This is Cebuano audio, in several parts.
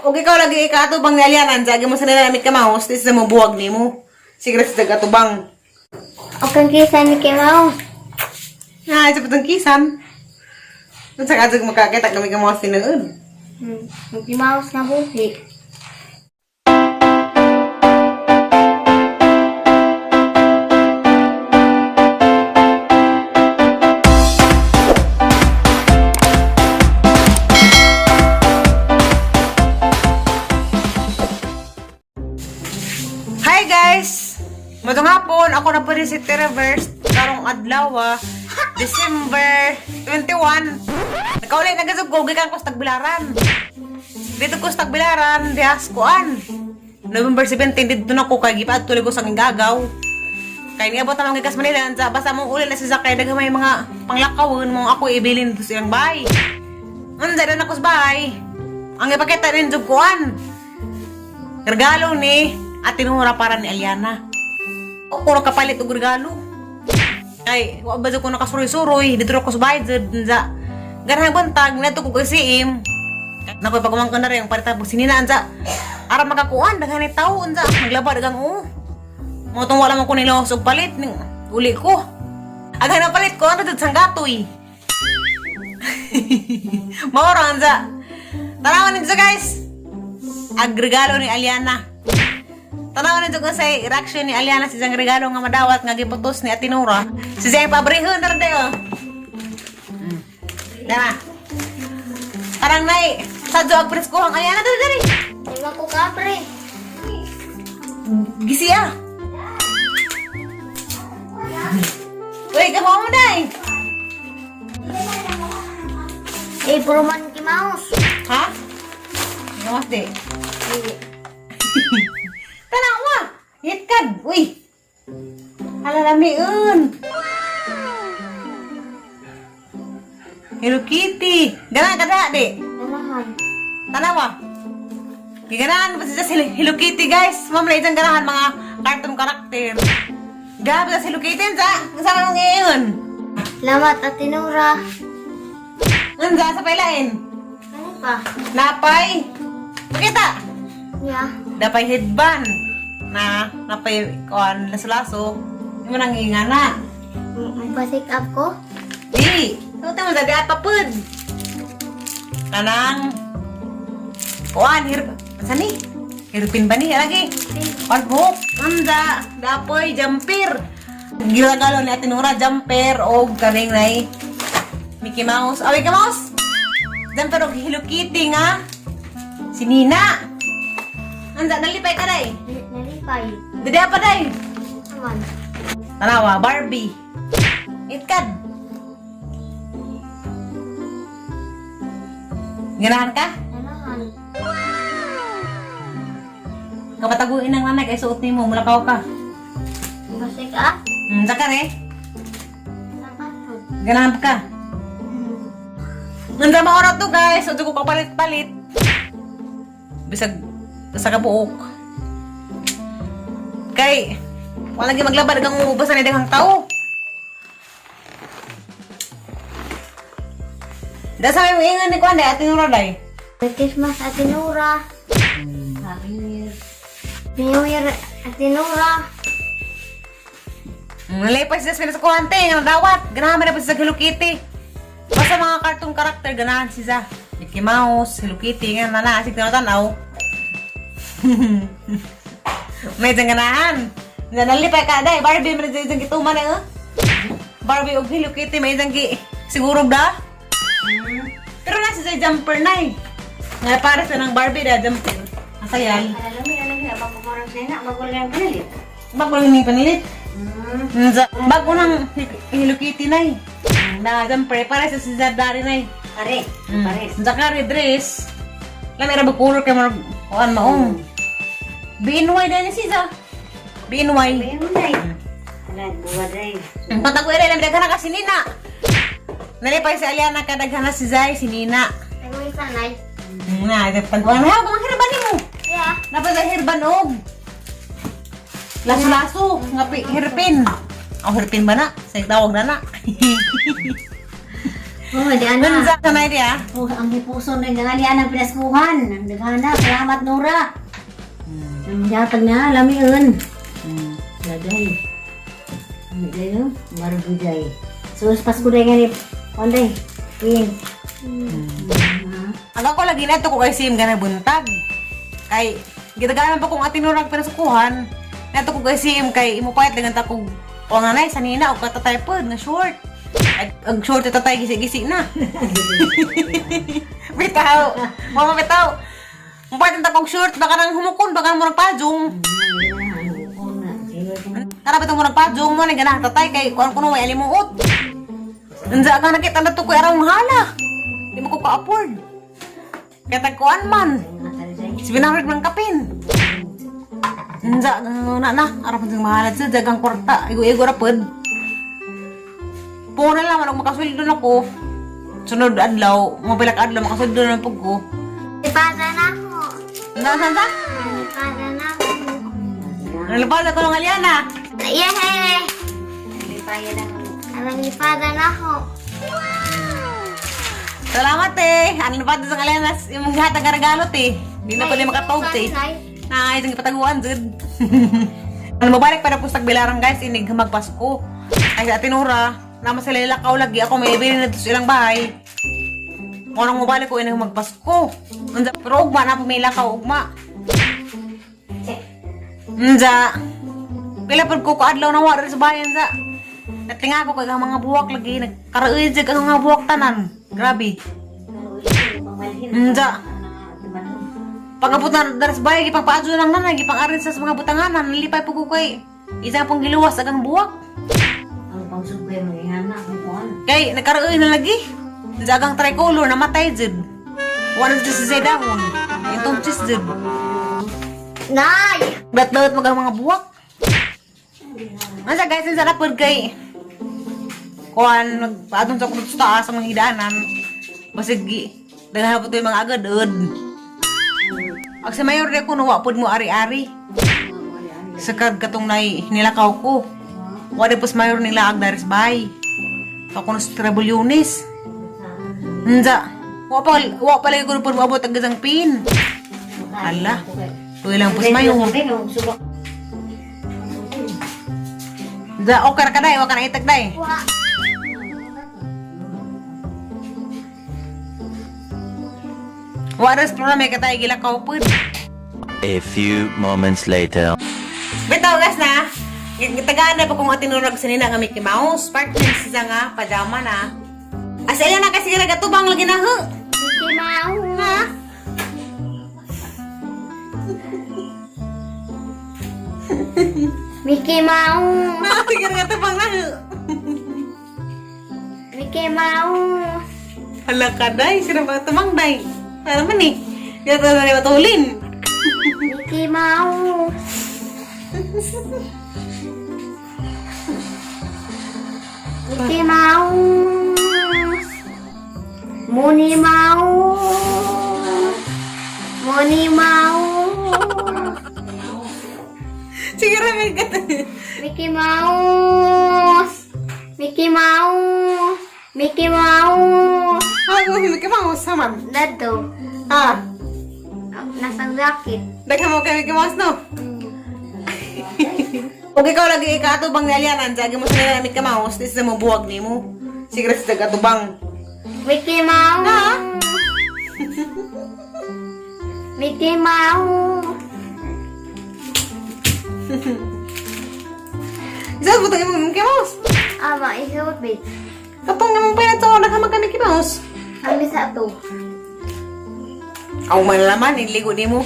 Og ikaw lagi ikatubang ni Alianan, sagi mo sa nila Mickey Mouse, this mo buwag nimo. Siguro sa gatubang. Okay, kisa Mickey Mouse. Ah, ito patong kisan. Unsa ka jud makakita ka Mickey Mouse tinuod? Mickey Mouse na buhi. Hi guys! Matong hapon, ako na po rin si Teraverse karong adlaw, December 21. Nakaulay na gasog ko, gikan ko sa Tagbilaran. Dito ko sa Tagbilaran, dihas kuan. November 17, dito na ko kay gipaad tuloy ko sa gagaw. Kay niabot naman gikas Manila, ansa basta mong uli na si Zakay daghan may mga panglakawon mo ako ibilin dito sa iyang bahay. Unsa na ako sa bahay? Ang ipakita rin jud kuan. Regalo ni Ate Nora para ni Aliana. O kuro kapalit og regalo. Ay, wa ba jud ko nakasuroy-suroy dito ra ko sa bahay jud unsa. Ganang buntag nadto ko kay. Nakoy pagumangkon na rin ang parita pag sinina unsa. Ara makakuan daghan ni tawo unsa maglaba dagang oo. Mo tong wala man ko nila og palit ning uli ko. Aghan na palit ko ano jud sanggatoy. Mao ra unsa. Tanawan ninyo guys. Agregalo ni Aliana. Tanawan ninyo kung sa reaction ni Aliana sa isang regalo nga madawat nga giputos ni Ate Nora. Si Zay pabrihon na rin dayo. Dara. Parang nay, sadyo ag presko ang Aliana dali dali. Di ba ko kapre? Gisiya. Uy, kamu mo day. Eh, puro man Mickey Mouse. Ha? Gawas di. Tanawa. Hitkad. Uy. Halalamiun. Hello Kitty. Ganahan ka na, di. Ganahan. Tanawa. Giganahan pa siya sa Hello Kitty, guys. Ma'am, na isang ganahan mga cartoon character. Grabe sa Hello Kitty, sa. Kasama mong iyon. Salamat, Ate Nora. Nandiyan sa pailain. Ano pa? Napay. Pakita. Yeah. Napay headband. Na, napay, kuan, laso-laso. Hindi mo nang ingana. Magpa-take up ko? Di. Ito mo, dadi atapod. Kanang, kuan, hirp, saan ni? Hirpin ba ni? Lagi. On hook. Anda, dapoy, jumper. Gilagalo ni Ate Nora, jumper, o kaning nay Mickey Mouse. Ah, Mickey Mouse! Jumper og Hello Kitty nga. Si Nina. Anda, nalipay ka day. Nalipay. Dede pa day. Naman. Tanawa, Barbie. Itkad. Ganahan ka? Ganahan. Kapataguin ng nanay kay suot nimo, mulakaw ka. Magpa-take up? Saka re. Sakatod. Ganahan ka. Nanda maorat to guys, so ko kapalit-palit. Bisag sa kabuok. Kay wala gyud maglaba dagang ubasan ni daghang tao. Da sa may ingon ni kuan day ating roday. Merry Christmas, Ate Nora. Happy New Year. New Year, Ate Nora. Nalipay siya sa kuhante nga nadawat. Ganahan man na pa siya sa Hello Kitty. Basta mga cartoon character ganahan siya. Mickey Mouse, Hello Kitty nga nana asig tanaw. May dyan ganahan. Nalipay ka day Barbie man dyan gituman eh. Barbie og Hello Kitty may dyan gi siguro da. Pero nasa sa jumper na eh. Nga para sa ng Barbie da jumper. Asayal. Alam mo, bago mo rin sa'yo na, bago lang pinalit. Bago lang yung panilit. Bago ng Hello Kitty na eh. Na, siyempre, para sa si Zardari na eh. Pare, Zakari dress. Lamira ba color kay mga kuan maong. BNY na niya siya. BNY. Ayun na eh. Ala, buwa day. Patago rin, lamira daghan na ka si Nina. Nalipay si Aliana ka daghan na si Zai, si Nina. Ay, mo isa, nay. Na, ito pagkuhan na, kung hirban nimo. Yeah. Napay sa hirban og. Laso-laso, nga hirpin. Oh, hirpin ba na? Sa tawag na na. Oh, di ana. Unsa ka na diya? Oh, ang gipuso na nga ali anang pinaskuhan. Ang daghana, salamat Nora. Ang yatag na lamiun. Lagay. Lagay no, marbuday. So Pasko day nga ni Onday. Queen. Ang ako lagi na ito ko kay Sim ganay buntag. Kay gitaganan pa kong atinurag pinasukuhan. Nato ko kay Sim kay imo payat dengan ta kog o nga nay sanina og katatay pod nga short. Ag, ang short tatay gisi-gisi na. Bitaw. Mama bitaw. Mupayat ta kog short baka nang humukon baka murag pajong. Tara bitong murag pajong mo ni ganahan tatay kay kuan kuno may alimuot. Unsa ka nakita na to ko araw hala. Di mo ko ka-afford. Kaya tagkuan man. 700 man kapin. Unsa na na araw pud mahalad sa dagang kwarta. Igo-igo ra pod. Puna lang man og makasweldo na ko. Sunod adlaw, mapila ka adlaw makasweldo na pug ko. Lipada na ako. Unsa sa sa? Lipada na ako. Nalipad ko ng Aliana. Yay! Lipada na ako. Salamat eh. Ano pa sa Aliana? Imong gihatag nga regalo te. Di na pa ni makatawg te. Ay, itong ipataguan, jud. Ano mabalik para po sa tagbilarang guys, inig magpasko. Ay sa atinura, naman sila ilakaw lagi ako may ibili na sa ilang bahay. Kung anong mabalik ko inig magpasko. Unsa pero ugma na po may lakaw ugma. Unsa. Pila pud ko kaadlaw na wa diri sa bayan sa. Natlinga ko kay ang mga buwak lagi nagkaraoy jud ang mga buwak tanan. Grabe. Unsa. Pagabot na daras bahay, gipang paadyo lang nanay, gipang arin sa mga butanganan, nalipay po ko kay isa pong giluwas agang buwak. Ang pangsugay mo ingana kung kuan. Kay nagkaroon na lagi. Jagang tricolor namatay jud. Wala jud sa dahon. Itong chis jud. Nay! Bat-bat mag ang mga buwak. Nasa guys, ang sarap pod kay kuan nagpaadong sa kunot sa taas ang mga hidanan. Basig gi daghan po to yung mga agad-ud. Ag sa mayor re ko wa pod mo ari-ari. Sa kag katong nay nilakaw ko. Wa di pos mayor nila ag daris bay. Ako na sa Trebol Yunis. Unsa? Wa pa lagi ko pod moabot ang isang pin. Ala. Tuloy lang pos mayor. Da, okay ra ka day, wa ka na itag day. Wa. Wa ras problema kay tay gilakaw pod. A few moments later. Bitaw guys na. Gitagaan na po kung atinurag sa nina nga Mickey Mouse. Partner siya nga pajama na. Asa ila na kasi gatubang lagi na ho. Mickey Mouse. Ha? Mickey Mouse. Na sige gatubang na ho. Mickey Mouse. Hala ka day, sino ba tumang day? Ano man eh. Di na na matulin. Mickey Mouse. Mickey Mouse. Minnie Mouse. Minnie Mouse. Sige ra may gat. Mickey Mouse. Mickey Mouse. Mickey Mouse. Ha, Mickey Mouse haman. Dato. Ha. Nasa jacket. Daghan mo kay Mickey Mouse no. Kung ikaw lagi ikatubang ni Alianan, sagi mo sila na Mickey Mouse, this mo buwag nimo. Sige ra sa gatubang. Mickey Mouse. Ha? Mickey Mouse. Isa mo tang Mickey Mouse. Aba, isuot ba? Katong namang pinat sa una ka magka Mickey Mouse. Kami sa to. Aw man laman, iligo nimo.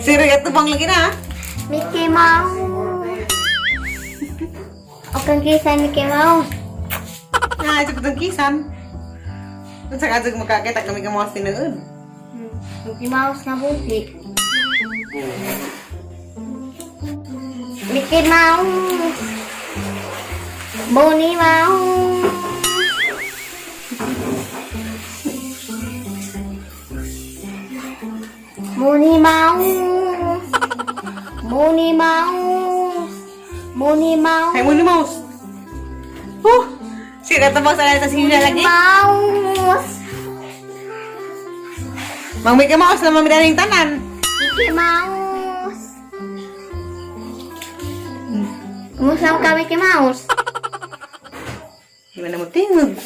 Siro gatubang lagi na. Ha? Mickey Mouse. O kang kisa Mickey Mouse. Na, ito patong kisan. Unsa ka jud makakita ka Mickey Mouse tinuod. Mickey Mouse na buhi. Mickey Mouse. Bonnie Mouse. Minnie Mouse. Minnie Mouse. Minnie Mouse. Hay mo ni mouse. Oh, Sige, katubag sa sa sinya lagi. Mouse. Mang Mickey Mouse na mamidaning tanan. Mickey Mouse. Kumusta ka, Mickey Mouse? Di man na mo tingog.